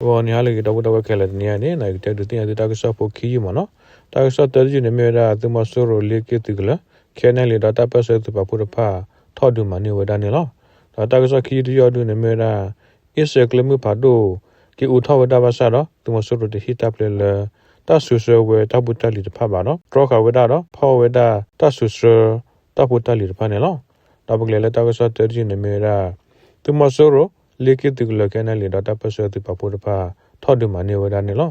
ဂီၤနံၤဟါလၢအဂ့ၤ ဒီပုၢ်ဝဲၢ်ခဲလၢာ် တနံၤအံၤန့ၣ် ယကတဲဒုးသ့ၣ်ညါသုတၢ်ကစီၣ်ဖိခံယုၢ်မးနီၤ. တၢ်ကစီၣ်တၢတယုၢ်န့ၣ်မ့ၢ်ဝဲဒၣ် သုးမီၤစိရိၤလ့က့ၢ်သုးကလၢၤ ခဲနဲလံ ဒီးတၢ်ပၢၢ်ဆၢသုးပာ်ဖှိၣ်တဖၣ် ထီၣ်ဒုးမၤန့ၢ်ဝဲဒၣ်န့ၣ်လီၤ. ဒီးတၢ်ကစီၣ်ခံယုၢ်တယုၢ်အံၤဒုးန့ၣ်မ့ၢ်ဝဲဒၣ် အ့စဲးကျဲမုၢ်ဖးဒိၣ် က့ၤအိးထီၣ်ဝဲဒၣ်ဘၣ်ဆၣ်ဒီး သုးမီၤစိရိၤတဟ့ၣ်တၢ်ပျဲလၢ တၢ်စိာ်ဆှၢဝဲတၢ်ဖိတၢ်လံၤတဖၣ်ဘၣ်ဒီး တြီဃာ်ဝဲဒၣ်ဒီး ဖီၣ်ဝဲဒၣ်တၢ်စိာ်ဆှၢတၢ်ဖိတၢ်လံၤတဖၣ်န့ၣ်လီၤ. ဒီးပကလဲၤလၢတၢ်ကစီၣ်တၢတယုၢ်န့ၣ်မ့ၢ်ဝဲဒၣ် သုးမီၤစိရိၤ လ့က့ၢ်သုးကလၢၤခဲနဲလံ ဒီးတၢ်ပၢၢ်ဆၢသုးပာ်ဖှိၣ်တဖၣ် ထီၣ်ဒုးမၤန့ၢ်ဝဲဒၣ်န့ၣ်လီၤ.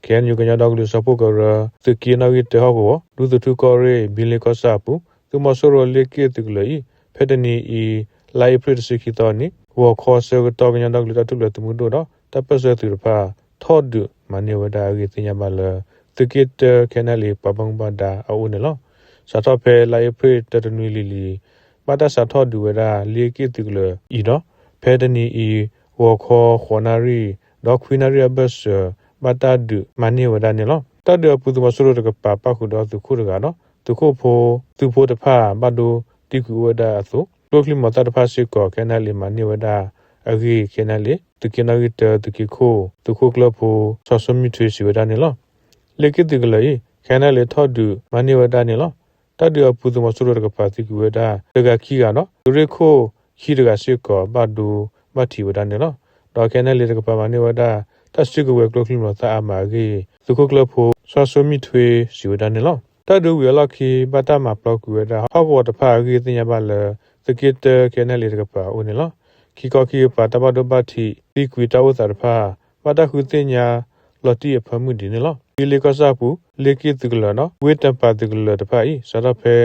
ခဲအံၤ ကညီဒီကလုာ်စၢဖှိၣ်ကရၢ သုးက့နီၣ်ဂံၢ်တၢဟီၣ်ကဝီၤ ဒူသထူကီၢ်ရ့ၣ် ဘံလ့ကီၢ်ဆၣ်အပူၤ သုးမီၤစိရိၤလ့က့ၢ်သုးကလၢၤအံၤ ဖဲတနံၤအံၤ လါအ့ဖြ့ၣ်တဆံခံသီနံၤ ဂီၤခီဆၢကတီၢ် ကညီဒီကလုာ်တၢ်ထူၣ်ဖျဲးသုးမုၢ်ဒိၣ်ဒီး တၢ်ပၢၢ်ဆၢသုးတဖၣ် ထီၣ်ဒုးမၤန့ၢ်ဝဲဒၣ်အဂ့ၢ်သ့ၣ်ညါဘၣ်လၢ သုးက့တၢ ခဲနဲလံ ပှၤဘၣ်မူဘၣ်ဒါအအိၣ်န့ၣ်လီၤ. စးထီၣ်ဖဲလါအ့ဖြ့ၣ်တၢတနွံလံၤလံၤ ဘၣ်တၢ်စးထီၣ်ဒုးဝဲဒၣ်လ့က့ၢ်သုးကလၢၤအံၤဒီး ဖဲတနံၤအံၤ ဂီၤခီဃိးနၣ်ရံၣ် ဒီးခွံနၣ်ရံၣ်အဘၢၣ်စၢၤ ဘၣ်တၢ်ဒုးမၤန့ၢ်ဝဲဒၣ်န့ၣ်လီၤ. တၢ်ဒုးအပူၤ သုးမီၤစိရိၤတကပၤ ပၣ်ဃုာ်ဒီးသုးခိၣ်တဂၤဒီး သုးခိၣ်ဖိ သုးဖိတဖၣ် ဘၣ်ဒိသံကွံာ်အိၣ်ဝဲဒၣ်အသိး ကျိချံမျိာ်သၣ်တဖၣ်စ့ၢ်ကီး ခဲနဲလံ မၤန့ၢ်ဝဲဒၣ်အဂ့ၢ် ခဲနဲလံ သုးက့နီၣ်ဂံၢ်တၢ သုးက့ခိၣ် သုးခိၣ်ကျၢၢ်ဖိ စီၤစိမုၢ်ထွ့ စံးဝဲဒၣ်န့ၣ်လီၤ. လ့က့ၢ်သုးကလၢၤအံၤ ခဲနဲလံ ထီၣ်ဒုးမၤန့ၢ်ဝဲဒၣ်န့ၣ်လီၤ. တၢ်ဒုးအပူၤ သုးမီၤစိရိၤတကပၤ သံကွံာ်ဝဲဒၣ် တဂၤခံဂၤဒီး သုးရ့ၣ်ခိၣ်ခံတဂၤစ့ၢ်ကီး ဘၣ်ဒိဘၣ်ထံးဝဲဒၣ်န့ၣ်လီၤ. ဒီးခဲနဲလံတကပၤ မၤန့ၢ်ဝဲဒၣ် တၢ်စုကဝဲၤကျိချံမျိာ်သၣ်အါမးအဂ့ၢ် သုးခိၣ်ကျၢၢ်ဖိ စီၤစိမုၢ်ထွ့ စံးဝဲဒၣ်န့ၣ်လီၤ. တၢ်ဒုးဝံၤအလီၢ်ခံ ဘၣ်တၢ်မၤပျီကွံာ်ဝဲဒၣ် ဟီၣ်ကဝီၤတဖၣ်အဂ့ၢ်သ့ၣ်ညါဘၣ်လၢ သုးက့တၢ ခဲနဲလံတကပၤအအိၣ်န့ၣ်လီၤ. ခံခီခံကပၤ တၢ်ဘၣ်ဒိဘၣ်ထံး သံကွံာ်တၢ်အိၣ်သးတဖၣ် ဘၣ်တၢ်ဃုသ့ၣ်ညါလီၤတံၢ်အဖၢမုၢ်ဒံးန့ၣ်လီၤ. ဘံလ့ကီၢ်ဆၣ်အပူၤ လ့က့ၢ်သုးကလၢၤဒီး ဝ့ၢ်တပၤသုးကလၢၤတဖၣ်အံၤ စးထီၣ်ဖဲ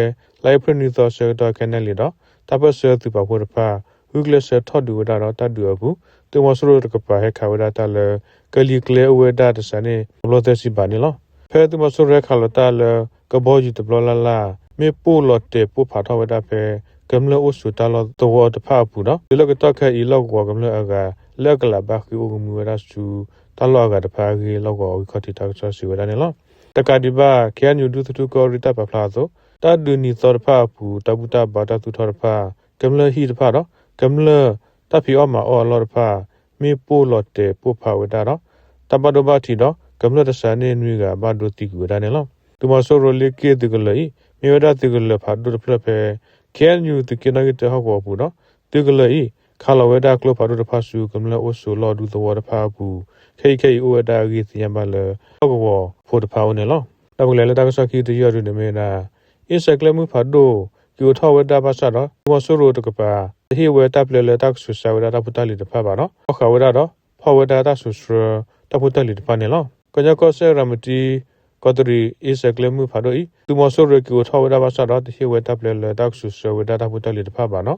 လါအ့ဖြ့ၣ်နွံသီဆၢကတီၢ် ခဲနဲလံဒီး တၢ်ပၢၢ်ဆၢသုးပာ်ဖှိၣ်တဖၣ် ဂုာ်ကျဲးစၢးထီၣ်ဒုးဝဲဒၣ်ဒီး တၢ်ဒုးအပူၤ သုးမီၤစိရိၤတကပၤ ဟဲခးဝဲဒၣ်တၢ်လၢ ကလံၤကျဲအိၣ်ဝဲဒၣ်တစှၤန့ၣ် တဘျီသၢဆံဘးန့ၣ်လီၤ. ဖဲသုးမီၤစိရိၤဟဲခးလီၤတၢ်လၢ ကဘီယူၤတဘျီလၢ်လၢ် မ့ၣ်ပိၢ်လီၤတဲာ်ပိၢ်ဖးထီၣ်ဝဲဒၣ်ဖဲ ကမျၢၢ်အိၣ်ဆိးတၢ်လီၢ်သဝီတဖၣ်အပူၤဒီး တုၤလၢကတီၢ်ခဲအံၤ လီၢ်ကဝီၤကမျၢၢ်အဂၤ လၢအကလးဘၣ်ဃ့အိၣ်ကမူဝဲဒၣ်ဆူ တၢ်လီၢ်အဂၤတဖၣ်အဂ့ၢ် လီၢ်ကဝီၤအဂံၢ်ခီၣ်ထံးတၢ်ကစီၣ်စံးဝဲဒၣ်န့ၣ်လီၤ. တကးဒံးဘၣ် ခဲအံၤ ဒူသထူကီၢ်ရ့ၣ်တၢ်ပာ်ဖျါအသိး တၢ်ဒုးနံၤသီတဖၣ်အပူၤ တၢ်ဘူၣ်တၢ်ဘါတၢ်သူၣ်ထီၣ်တဖၣ် ကမျၢၢ်ဟံၣ်တဖၣ်ဒီး ကမျၢၢ်တၢ်ဖံးအီၣ်မၤအီၣ်အလီၢ်တဖၣ် မ့ၣ်ပိၢ်လီၤတဲာ်ပိၢ်ဖးဝဲဒၣ်ဒီး တၢ်ဘၣ်ဒိဘၣ်ထံးဒီး ကမျၢၢ်တစှၤန့ၣ်နွံဂၤ ဘၣ်ဒိသံကွံာ်ဝဲဒၣ်န့ၣ်လီၤ. သုးမီၤစိရိၤလ့က့ၢ်သုးကလၢၤအံၤ မ့ၢ်ဝဲဒၣ်သုးကလၢၤဖးဒိၣ်တဖျၢၣ်ဖဲ ခဲအံၤ သုးက့နီၣ်ဂံၢ်တၢဟီၣ်ကဝီၤအပူၤဒီး သုးကလၢၤအံၤ ခးလီၤဝဲဒၣ်ကျိဖးဒိၣ်တဖၣ်ဆူ ကမျၢၢ်အိၣ်ဆိးလီၢ်ဒူသဝီတဖၣ်အပူၤ ခဲအံၤခဲအံၤအိၣ်ဝဲဒၣ်အဂ့ၢ်သ့ၣ်ညါဘၣ်လၢ လီၢ်ကဝီၤဖိတဖၣ်အအိၣ်န့ၣ်လီၤ. ဒီးပကလဲၤလၢတၢ်ကစီၣ်ခံတယုၢ်အံၤဒုးန့ၣ်မ့ၢ်ဝဲဒၣ် အ့စဲးကျဲမုၢ်ဖးဒိၣ် က့ၤအိးထီၣ်ဝဲဒၣ်ဘၣ်ဆၣ်ဒီး သုးမီၤစိရိၤတကပၤ တဟ့ၣ်ဝဲတၢ်ပျဲလၢတၢ်ကစိာ်ဆှၢဝဲဒၣ်တၢ်ဖိတၢ်လံၤတဖၣ်ဘၣ်ဒီး တြီဃာ်ဝဲဒၣ်ဒီး ဖီၣ်ဝဲဒၣ်တၢ်စိာ်ဆှၢတၢ်ဖိတၢ်လံၤတဖၣ်န့ၣ်လီၤ. ကညီကီၢ်စဲၣ်ရၤမတံကီးတရံး အ့စဲးကျဲမုၢ်ဖးဒိၣ်အံၤ သုးမီၤစိရိၤက့ၤအိးထီၣ်ဝဲဒၣ်ဘၣ်ဆၣ်ဒီး တဟ့ၣ်ဝဲတၢ်ပျဲလၢတၢ်ကစိာ်ဆှၢဝဲဒၣ်တၢ်ဖိတၢ်လံၤတဖၣ်ဘၣ်ဒီး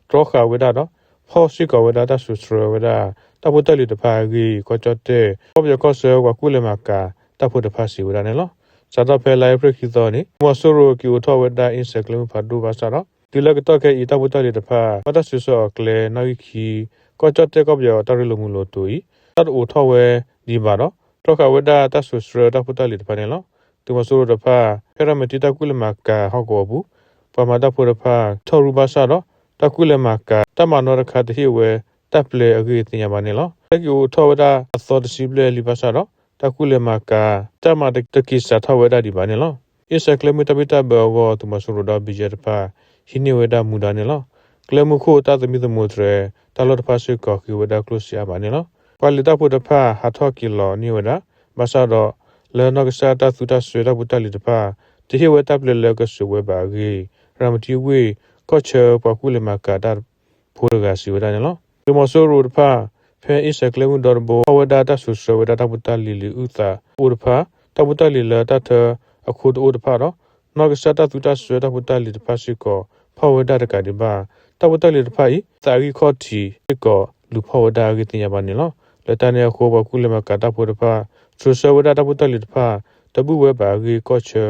တြီဃာ်ဝဲဒၣ်ဒီး ဖီၣ်စ့ၢ်ကီးဝဲဒၣ်တၢ်စိာ်ဆှၢဝဲဒၣ် တၢ်ဖိတၢ်လံၤတဖၣ်အဂ့ၢ် ကီၢ်ကၠီၣ်တဲၣ် ကီၢ်ပယီၤကီၢ်ဆၢပှၤကူၣ်လဲၤမၤကၤတၢ်ဖိတဖၣ်စံးဝဲဒၣ်န့ၣ်လီၤ. စးထီၣ်ဖဲလါအ့ဖြ့ၣ်ခံသီန့ၣ် သုးမီၤစိရိၤက့ၤအိးထီၣ်ဝဲဒၣ်အ့စဲးကျဲမုၢ်ဖးဒိၣ်ဘၣ်ဆၣ်ဒီး တုၤလၢကတီၢ်ခဲအံၤ တၢ်ဖိတၢ်လံၤတဖၣ် ဘၣ်တၢ်စံးဆၢအီၤကျဲနီၣ်ဂံၢ်ခံ ကီၢ်ကၠီၣ်တဲၣ်ကီၢ်ပယီၤတၢ်ရ့လိာ်မုာ်လိာ်တိၤအံၤ တၢ်တအိးထီၣ်ဝဲဒံးဘၣ်ဒီး တြီဃာ်ဝဲဒၣ်တၢ်စိာ်ဆှၢတၢ်ဖိတၢ်လံၤတဖၣ်န့ၣ်လီၤ. သုးမီၤစိရိၤတဖၣ် ဖဲရၤမတံတၢ်ကူၣ်လဲၤမၤကၤဟီၣ်ကဝီၤအပူၤ ပှၤမၤတၢ်ဖိတဖၣ် ထီၣ်ရူၢ်ဘၣ်ဆၣ်ဒီး တၢ်ကူၣ်လဲၤမၤကၤတၢ်မၤနီတခါ တဟ့ၣ်ဝဲတၢ်ပျဲအဂ့ၢ်သ့ၣ်ညါဘၣ်န့ၣ်လီၤ. တၢ်က့ၤအိးထီၣ်ဝဲဒၣ်အသီတဆံဘျဲၣ်လံဘၣ်ဆၣ်ဒီး တၢ်ကူၣ်လဲၤမၤကၤတၢ်မၤတက့ၤစးထီၣ်ဝဲဒၣ်ဒံးဘၣ်န့ၣ်လီၤ. အ့စဲးကျဲမုၢ်တၢ်ဘံၣ်တၢ်ဘၢအဂီၢ် သုးမီၤစိရိၤဒီး ဘံၣ်ယဲၢ်တဖၣ် ဟံးန့ၢ်ဝဲဒၣ်မူဒါန့ၣ်လီၤ. ကျဲမုၢ်ခိၣ်တၢ်သမံသမိးတြဲၤ တၢ်လီၢ်တဖၣ်စ့ၢ်ကီး ဃ့ဝဲဒၣ်ကျိၣ်စ့အါမးန့ၣ်လီၤ. ပှၤလ့ၤတၢ်ဖိတဖၣ် ဟးထီၣ်က့ၤလီၤန့ၢ်ဝဲဒၣ် ဘၣ်ဆၣ်ဒီး လၢနီၢ်ကစၢ်တၢ်သူတၢ်စွဲတၢ်ဖိတၢ်လံၤတဖၣ် တဟ့ၣ်ဝဲတၢ်ပျဲလၢကစိာ်ဝဲဘၣ်အဂ့ၢ် ရၤမတံဝ့ၢ် ကီၢ်ဆၢပှၤကူၣ်လဲၤမၤကၤတၢ်ဖိတဂၤစံးဝဲဒၣ်န့ၣ်လီၤ. သုးမီၤစိရိၤတဖၣ် ဖဲအ့စဲးကျဲမုၢ်ဒီတဘိ ဖီၣ်ဝဲဒၣ်တၢ်စိာ်ဆှၢဝဲဒၣ်တၢ်ဖိတၢ်လံၤလံာ်အုၣ်သးအိၣ်တဖၣ် တၢ်ဖိတၢ်လံၤလၢတၢ်ထၢအခိတအိၣ်တဖၣ်ဒီး နီၢ်ကစၢ်တၢ်သူတၢ်စွဲတၢ်ဖိတၢ်လံၤတဖၣ်စ့ၢ်ကီး ဖီၣ်ဝဲဒၣ်တကးဒံးဘၣ် တၢ်ဖိတၢ်လံၤတဖၣ်အံၤ သးအဂံၢ်ခီၣ်ထံးစ့ၢ်ကီး လူၤဖီၣ်ဝဲဒၣ်အဂ့ၢ်သ့ၣ်ညါဘၣ်န့ၣ်လီၤ. လၢတၢ်န့ၣ်အဃိ ပှၤကူၣ်လဲၤမၤကၤတၢ်ဖိတဖၣ် စိာ်ဆှၢဝဲဒၣ်တၢ်ဖိတၢ်လံၤတဖၣ် တဘူၣ်ဝဲဘၣ်အဂ့ၢ် ကီၢ်ဆၢ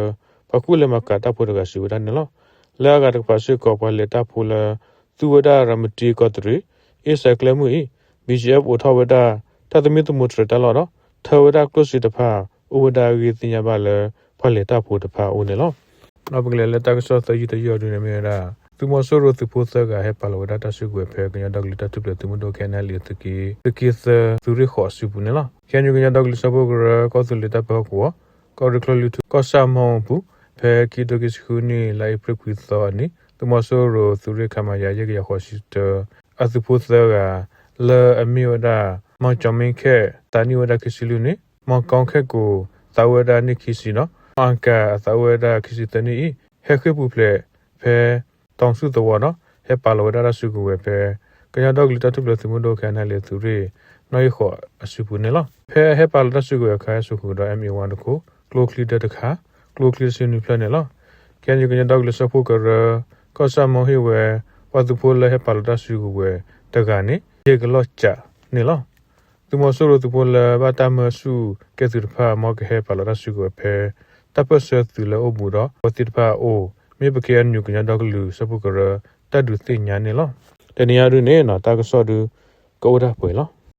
ပှၤကူၣ်လဲၤမၤကၤတၢ်ဖိတဂၤစံးဝဲဒၣ်န့ၣ်လီၤ. လၢအဂၤတကပၤစ့ၢ်ကီး ပှၤလဲၤတၢ်ဖိလၢ သူဝဲဒၣ်ရၤမတံကီးတရံး အ့စဲးကျဲမုၢ်အံၤ ဘံၣ်ယဲၢ်အိးထီၣ်ဝဲဒၣ် တၢ်သမံသမိးတြဲၤတၢ်လီၢ်ဒီး ထၢဝဲဒၣ်ကျိၣ်စ့တဖၣ် အိၣ်ဝဲဒၣ်အဂ့ၢ်သ့ၣ်ညါဘၣ်လၢ ပှၤလဲၤတၢ်ဖိတဖၣ်အအိၣ်န့ၣ်လီၤ. ဒီးပကလဲၤလၢတၢ်ကစီၣ်သၢယုၢ်တယုၢ်အံၤဒုးန့ၣ်မ့ၢ်ဝဲဒၣ် သုးမီၤစိရိၤသုးဖိသၢဂၤဟဲပာ်လီၤဝဲဒၣ်တၢ်စုကဝဲၤဖဲကညီဒီကလုာ်တၢ်ထူၣ်ဖျဲးသုးမုၢ်ဒိၣ် ခဲအံၤန့ၣ် လံာ်သုးက့ သုးက့သၢ သုးရ့ၣ်ဃိးအစုပူၤန့ၣ်လီၤ. ခဲအံၤန့ၣ် ကညီဒီကလုာ်စၢဖှိၣ်ကရၢ ကီၢ်သူလ့ၤတၢ်ပၢဟီၣ်ကဝီၤ ကီၢ်ရ့ၣ်ချၢလွံၢ်ထူၣ် ကီၢ်ဆၣ်မီအပူၤ ဖဲခံကထိခံဆံဃုနံၣ် လါအ့ဖြ့ၣ်ခွံသီအနံၤ သုးမီၤစိရိၤသုးရ့ၣ် ခမရ ယဲၢ်ကယၤဃိးဆံတၢ အသုးဖိသၢဂၤ လၢအမ့ၢ်ဝဲဒၣ် မီၤကၠီၤမ့ခဲၣ် သးနံၣ်အိၣ်ဝဲဒၣ်ခံဆံလွံၢ်နံၣ်, မီၤကီခဲၣ်ကိၤ သးအိၣ်ဝဲဒၣ်နံၣ်ခံဆံဒီး မီၤအကၤ အသးအိၣ်ဝဲဒၣ်ခံဆံသၢနံၣ်အံၤ ဟဲဃ့ၢ်ပူၤဖျဲးဖဲ တီၤဆူၣ်သဝီဒီး ဟဲပာ်လီၤဝဲဒၣ်တၢ်စုကဝဲၤဖဲ ကညီဒီကလုာ်တၢ်ထူၣ်ဖျဲးသုးမုၢ်ဒိၣ် ခဲအံၤန့ၣ် လံာ်သုးရ့ၣ် နီၣ်ဂံၢ်ဃိးအစုပူၤန့ၣ်လီၤ. ဖဲအဟဲပာ်လီၤတၢ်စုကဝဲၤအခါ ဟဲစိာ်ဃုာ်ဒီး M A one တခိၣ်, ကျိချံဒၢတခါ, ကျိချံတဆံနွံဖျၢၣ်န့ၣ်လီၤ. ခဲအံၤ ကညီဒီကလုာ်စၢဖှိၣ်ကရၢ ကီၢ်ဆၣ်မီဟ့ၣ်ဝဲ ပှၤသုးဖိလၢဟဲပာ်လီၤတၢ်စုကဝဲၤတဂၤန့ၣ် ယဲၢ်ကလီၢ်ကၠးန့ၣ်လီၤ. သုးမီၤစိရိၤသုးဖိလၢဘၣ်တၢ်မၢဆူၣ်ကဲသုးတဖၣ် မ်ကဟဲပာ်လီၤတၢ်စုကဝဲၤဖဲ တၢ်ပၢၢ်ဆၢသုးလၢအိၣ်ဘူးဒီး ပှၤသံတဖၣ်အအိၣ် မ့ၢ်ပကဲအနုာ် ကညီဒီကလုာ်စၢဖှိၣ်ကရၢ တၢ်ဒုးသ့ၣ်ညါန့ၣ်လီၤ. တနံၤအံၤဒုန့ၣ် တၢ်ကစီၣ်ဒု ကအိၣ်ဒၣ်ပှဲၤလီၤ.